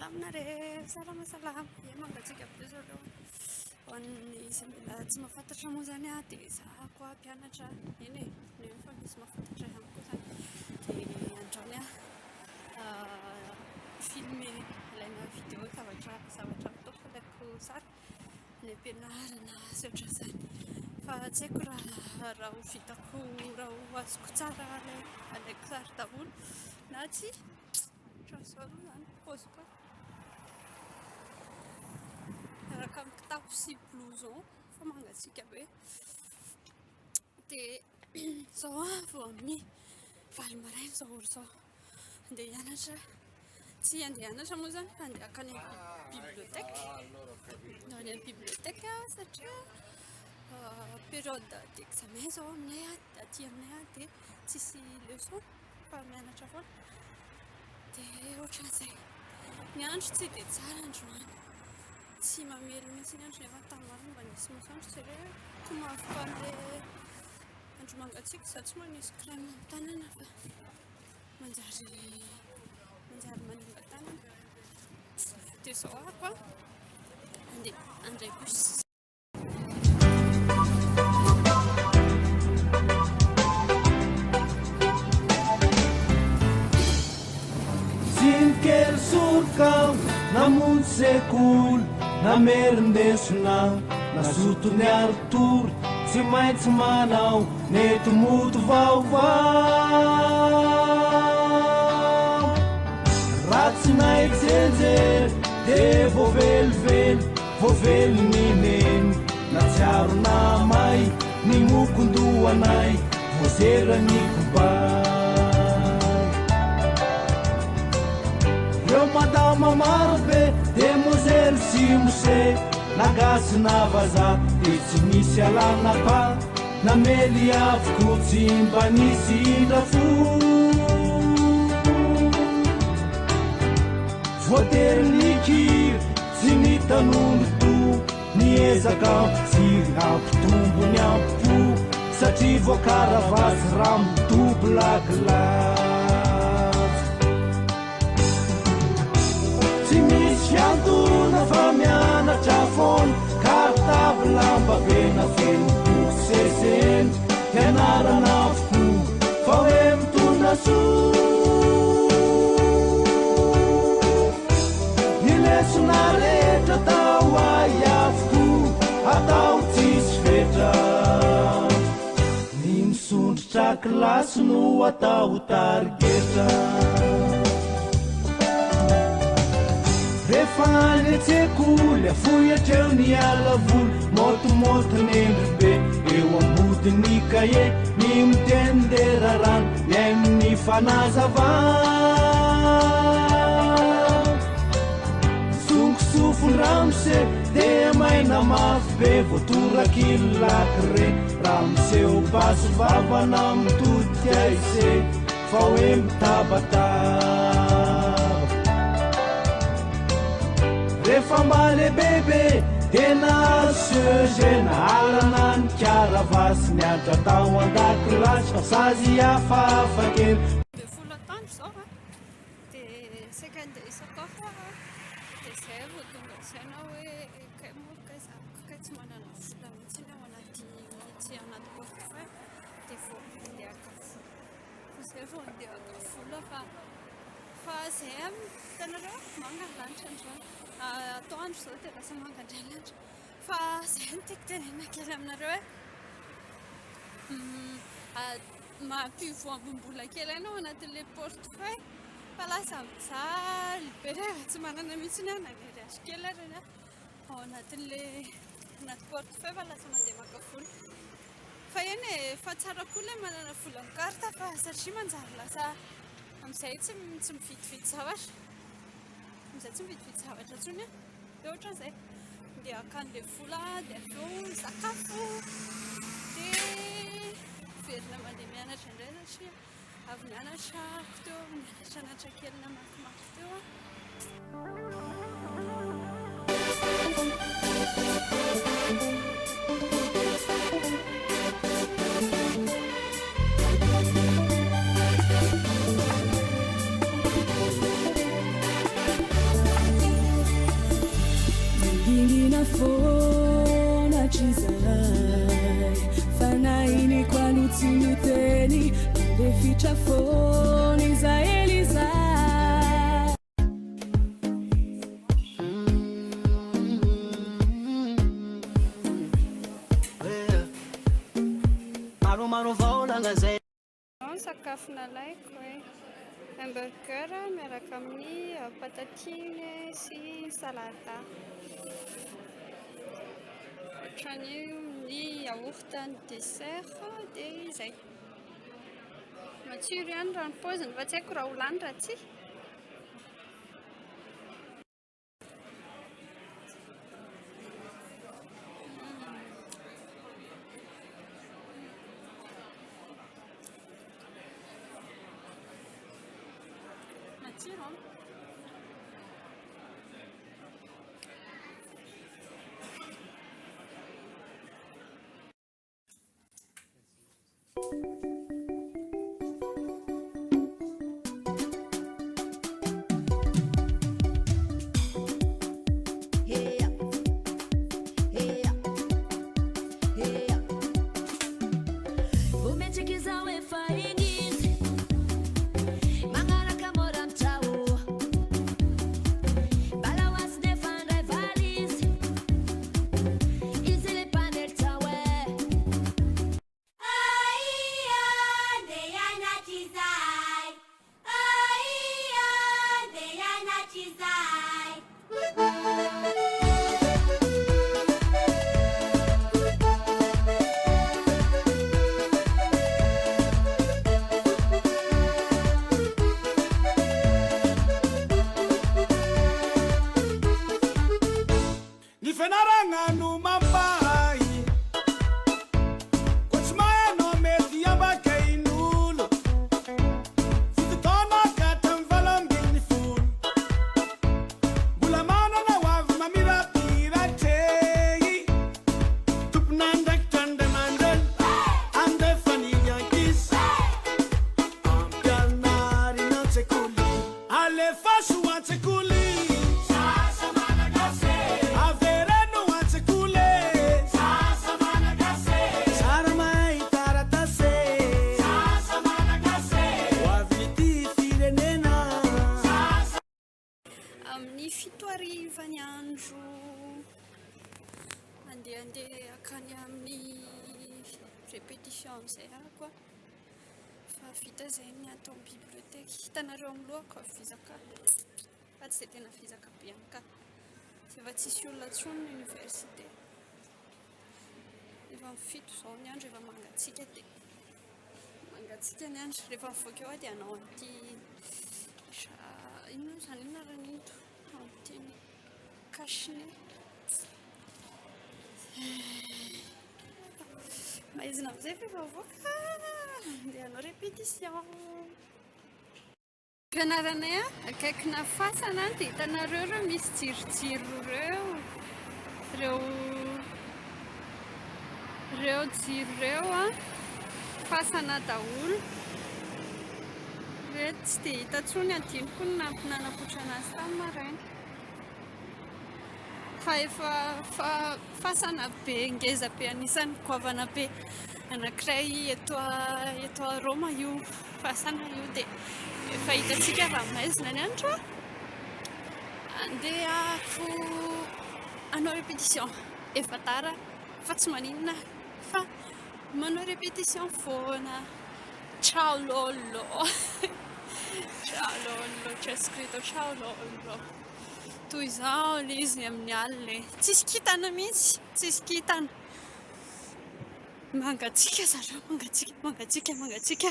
Salama nareo, salama salama, ie mangatsiaka be zareo. Ho an'ny izay mbola tsy mahafantatra moa izany aho dia za koa mpianatra, eny e, nefa misy mahafantatra ihany koa izany. Dia androany aho filmer alaina vidéo zavatra zavatra ataoko alaiko sary any am-pianarana sy ohatran'izany. Fa tsy haiko raha raha ho vitako raha ho azoko tsara alaiko sary daholo na tsia. Ohatran'izao aloha izany ny paoziko e. Miaraka amin'ny kitapo sy blouson fa mangatsiaka be. Dia izao aho vao amin'ny valo maraina izao ora izao. Andeha hianatra, tsy andeha hianatra moa izany fa andeha hankany amin'ny bibliothèque. Any amin'ny bibliothèque aho satria période d'examen izao aminay aty aminay dia tsisy leçon fa mianatra foana. Dia ohatran'izay. Ny andro tsy dia tsara androany. Tsy mamely mihitsy ny andro nefa tamin'ny maraina mba nisy masoandro jereo. Komavoka an'ilay andro mangatsiaka izaho tsy manisy crème amin'ny tanana fa manjary manjary manimba tanana. Dia izao ahako an, andeha handray bus. Tsiny kely soroka aho namonjy sekoly namerin-desona nazoto niari-tory tsy maintsy manao nety mody vaovao raha tsy nahay tsianjery dia voavelively Voavelon'i Neny, natsiaro namay ny mokon-dohanay, voazeran'ny kobay. Reo madama maro be, demoiselle sy mose, na gasy na vazaha, de tsy nisy alana pa, namely avokoa tsy mba nisy indra fo. Voatery nikiry Tsy nitanondro toa niezaka hampitsiry hampitombo ny ampo satria voakaravasy raha midouble glace. Tsy misy fiantoana fa mianatra foana cartable ambavena feno boky seseny fianarana avokoa fa hoe mitondra soa. Ny lesona rehetra atao hay avokoa, atao tsisy fetra. Ny misondrotra kilasy no atao tarigetra. Rehefa any an-tsekoly, afoy hatreo ny ala voly, maotimaoty nendry be eo ambodin'ny kahie, ny miteny dia raràna, mihaino ny fanazavana. Songosofon-dramose dia maina mafy be voatoraky lakre raha miseho basy vava na mitodika ise fa hoe mitabataba. Rehefa mba lehibebe dia nahazo CEG nahalana ny karavasy niantra tao an-dakilasy fa sazy hafahafa kely. Folo atoandro izao a, dia saika handeha hisakafo aho a, dia izay vao tonga saina hoe kay moa kay za kay tsy manana vola mihitsy ao anaty tsy ao anaty portefeuille dia vao handeha haka vola, izay vao handeha haka vola fa fa izay an, hitanareo manga ny lanitra androany, atoandro izao dia lasa manga indray ny lanitra, fa izay no tiako tenenina kely aminareo hoe Mampivoambom-bola kely aina ao anatin'ilay portefeuille fa lasa mijaly be rehefa tsy manana mihitsy aho na ny ariary kely ary aho ao anatin'ilay anaty portefeuille fa lasa mandeha maka vola. Fa eny e, fa tsara koa ilay manana vola amin'ny carte fa satria manjary lasa amin'izay tsy tsy mividividy zavatra, amin'izay tsy mividividy zavatra intsony aho. Dia ohatran'izay. Dia hakany ilay vola dia avy eo misakafo dia miverina mandeha mianatra indray satria avy nianatra ako teo, nianatranatra kely namakimaky teo aho. Lefitra foana izahay Eliza. Maromaro vaolagna zay. Izao ny sakafo nalaiko e. Hamburger miaraka amin'ny patatine sy salade. Ohatran'io ny yaourt ny dessert dia izay. Matsiro ihany raha ny paoziny fa tsy haiko raha ho lany raha tsia. Matsiro an! Ny fianaragna no mampahay Koa tsy mahay anao mety ambakain'olo Fito taona ka hatramin'ny 18 Mbola manana ho avy mamirapiratre Tompon'andraikitra ny ray aman-dreny Andefa ny ankizy Ampianarina an-tsekoly Alefaso an-tsekoly Sasa Malagasy e! Avereno an-tsekoly e! Sasa Malagasy e! Tsara mahay taratasy e! Sasa Malagasy e! Ho avin'ity firenena. Sasa. Amin'ny fito hariva ny andro andehandeha hankany amin'ny répétition amin'izay aho. Fa vita izay ny ato amin'ny bibliothèque. Hitanareo amin'ny lohako avy vizaka. Fa tsy dia tena vizaka be ihany ka. Efa tsisy olona intsony ny université. Efa fito izao ny andro, efa mangatsiaka dia mangatsiaka ny andro. Rehefa mivoaka eo aho dia hanao an'ity inona izany anaran'ito? An'ity cache-nez. Maizina amin'izay fa efa avoaka. Andeha hanao répétition. Fianaranay akaikina fasana dia hitanareo ireo misy jirojiro ireo. Ireo ireo jiro ireo an. Fasana daholo. Ireto tsy dia hita intsony, adinoko ny nanapoitra anazy tamin'ny maraina. Fa efa fa fasana be ngeza be anisan'ny goavana be anankiray eto eto Roma io fasana io dia efa hitantsika raha maizina ny andro. Andehako hanao répétition. Efa tara fa tsy maninona fa manao répétition foana. Ciao Lollo. Ciao Lollo, c'è scritto ciao Lollo. Toy izao ilay izy ny amin'ny alina e. Tsisy kintana mihitsy, tsisy kintana. Mangatsiaka zareo, mangatsiaka, mangatsiaka, mangatsiaka.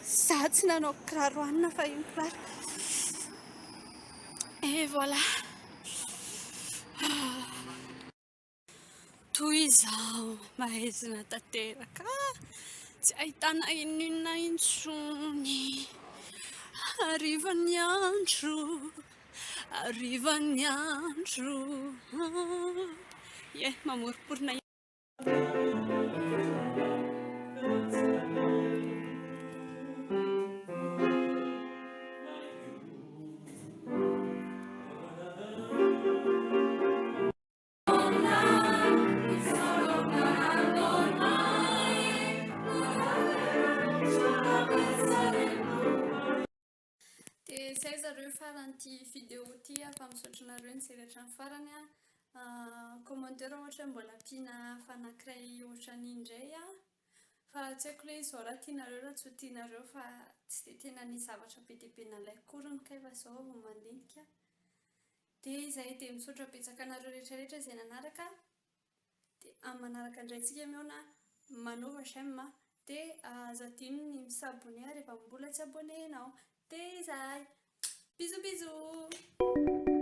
Za tsy nanao kiraro hanina fa iny kiraro. Et voilà. Toy izao, maizina tanteraka, tsy ahitana inon'inona intsony. Hariva ny andro, hariva ny andro. Ie, mamoromporona. Izay zareo faran'ity vidéo ity fa misaotra anareo nijery hatramin'ny farany a. Commentaire ohatra hoe mbola ampiana hafa anankiray ohatran'iny indray a. Fa tsy haiko ilay izy izao raha tianareo raha tsy ho tianareo fa tsy dia tena nisy zavatra be dia be nalaiko akoriny kay fa izao vao mandinika. Dia izay dia misaotra betsaka anareo rehetra rehetra izay nanaraka. Dia amin'ny manaraka indray tsika mihaona, manaova j'aime dia aza adino ny mi-s'abonner rehefa mbola tsy abonné ianao. Dia izay! Bisous bisous!